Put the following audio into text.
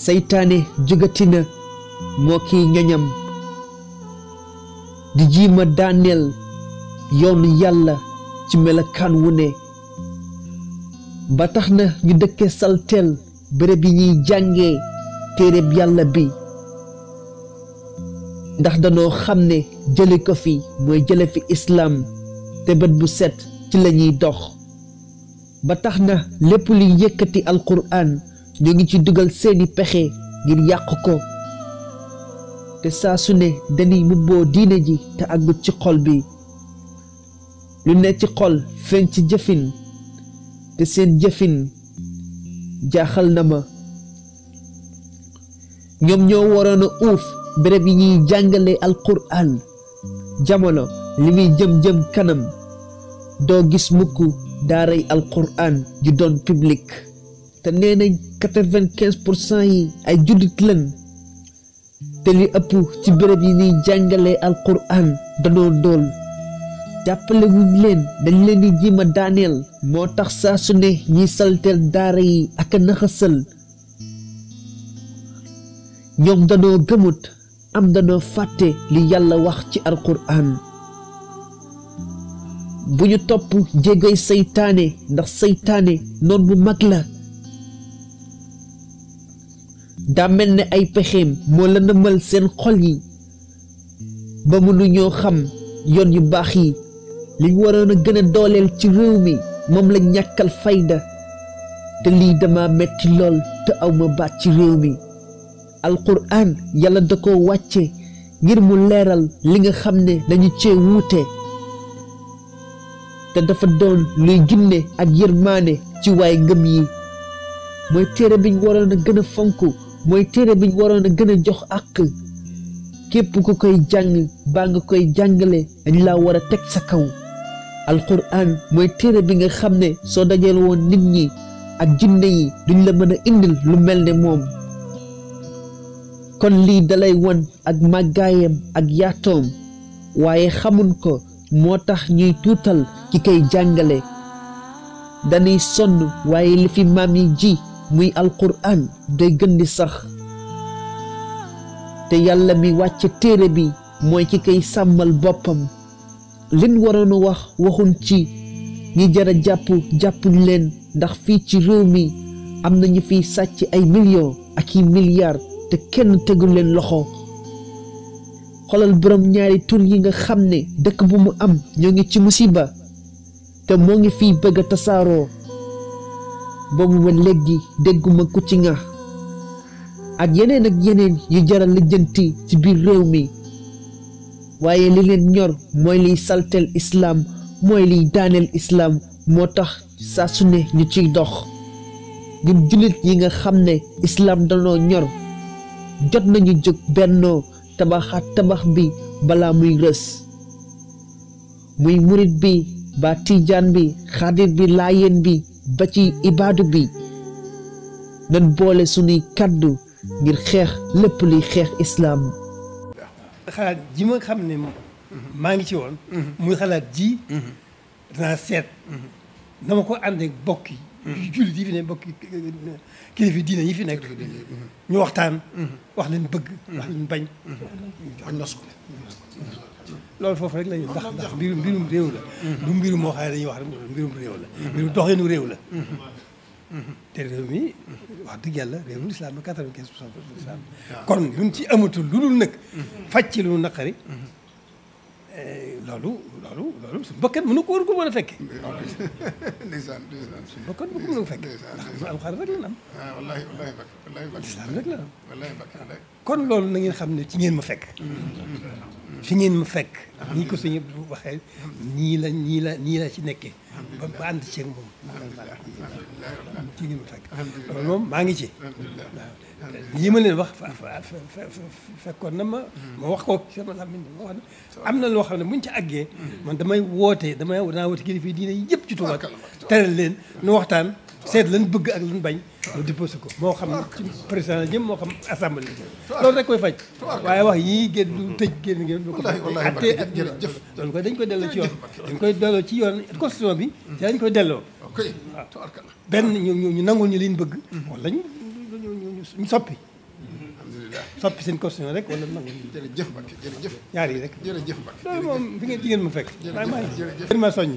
seytaane jógatina moo kiy ñoñam di jiima daaneel yoonu yàlla ci melokaan wu ne ba tax na ñu dëkke salteel bërëb yi ñuy jàngee téereb yàlla bi ndax danoo xam ne jële ko fi mooy jële fi islaam te bët bu set ci lañuy dox ba tax na lépp luy yëkkati alquraan ñoo ngi ci dugal seeni pexe ngir yàq ko te saa su ne dañuy mubboo diine ji te àggut ci xol bi lu ne ci xol feeñ ci jëfin te seen jëfin jaaxal na ma ñoom ñoo waroon a uuf béréb yi ñuy jàngale alquraan jamono li muy jëm kanam doo gis mukk daaray alquraan ju doon public te nee nañ 95% yi ay jullit lañ te li ëpp ci béréb yi ñuy jàngale alquraan danoo dool jàppale wuñ leen dañ leen di jiima daaneel moo tax saa su ne ñiy salteel daara yi ak a naxasal ñoom danoo gëmut am danoo fàtte li yàlla wax ci alquraan bu ñu topp jéegoy seytaane ndax seytaane noon bu mag la daa mel ne ay pexeem moo la nëmal seen xol yi ba mënuñoo xam yoon yu baax yi liñ waroon a gën a dooleel ci réew mi moom la ñàkkal fayda te lii dama metti lool te awma baat ci réew mi alquraan yàlla da ko wàcce ngir mu leeral li nga xam ne dañu cee wuute te dafa doon luy ginne ak yërmaane ci waay ngëm yi mooy téere biñ waroon a gën a fonk mooy téere biñ waroon a gën a jox àq képp ku koy jàng baa nga koy jàngale dañ laa war a teg sa kaw alquraan mooy téere bi nga xam ne soo dajeel woon nit ñi ak jinne yi duñ la mën a indil lu mel ne moom kon lii dalay won ak màggaayam ak yaatoom waaye xamuñ ko moo tax ñuy tuutal ki koy jàngale dañuy sonn waaye li fi maam yi ji muy alquraan day gën di sax te yàlla mi wàcce téere bi mooy ki koy sàmmal boppam liñ waroon a wax waxuñ ci ñi jara jàppuñ leen ndax fii ci réew mi am na ñu fiy sàcc ay millions ak i milliards te kenn tegul leen loxo xolal borom ñaari tur yi nga xam ne dëkk bu mu am ñoo ngi ci musiba te moo ngi fiy bëgg a tasaaroo boobu ba léegi dégguma ku ci nga ak yeneen yu jaral lijjanti ci biir réew mi waaye li leen ñor mooy liy salteel islaam mooy liy daaneel islaam moo tax saa su ne ñu ciy dox ñun jullit yi nga xam ne islaam danoo ñor jot nañu jóg bennoo tabaxaat tabax bi balaa muy rës muy murit bi ba tiijaan bi xaadir bi laayeen bi ba ci ibaadu bi nan boole sunuy kàddu ngir xeex lépp luy xeex islaam xalaat ji ma xam ne maa ngi ci woon muy xalaat ji danaa seet na ma ko ànd ak bokk yi jullit yi fi ne bokk kilifa diine yi fi nekk ñu waxtaan wax leen bëgg wax leen bañ nos ko loolu foofu rek la ñu ndax mbirum réew la du mbirum moo xam ne dañuy wax rek mbirum réew la mbirum doxinu réew la te réew mi wax dëgg yàlla réewum lislaam la 95% lislaam kon luñ ci amatul lu dul nag faj ci lu naqari loolu suñu bakkan mënu ko war ko mën a fekke ndeysaan suñu bakkan mënu ko mën a fekke ndax alxuraan rek la am wallahi lislaam rek la am wallahi kon loolu na ngeen xam ne ci ngeen ma fekk fi ngeen ma fekk nii ko suñu waxee nii la ci nekkee ba ànd ceeg moom ci ngeen ma fekk loolu moom maa ngi ci waaw lii ma leen wax fekkoon na ma wax ko sama làmmiñ ma wax ne am na loo xam ne buñ ci àggee man danaa woote kilifa diine yëpp ci Tuubaa teral leen nu waxtaan seet lan bëgg ak lan bañ mu déposé ko moo xam ci président la jëm moo xam assemblée la jëm loolu rek koy faj waaye wax yii génn du tëj génn ngeen du ko attee ak loolu koy dañ koy delloo ci yoon dañ koy delloo ci yoon constitution bi ci dañ koy delloo koy tabarkalla. benn ñu nangul ñu liñ bëgg. wala ñu soppi. alhamdulilah. soppi seen constitution rek wala nangul ñu. jërëjëf Mbacke jërëjëf. ñaar yi rek. jërëjëf Mbacke loolu moom fi ngeen ma fekk. jërëjëf maa ngi ma soññ.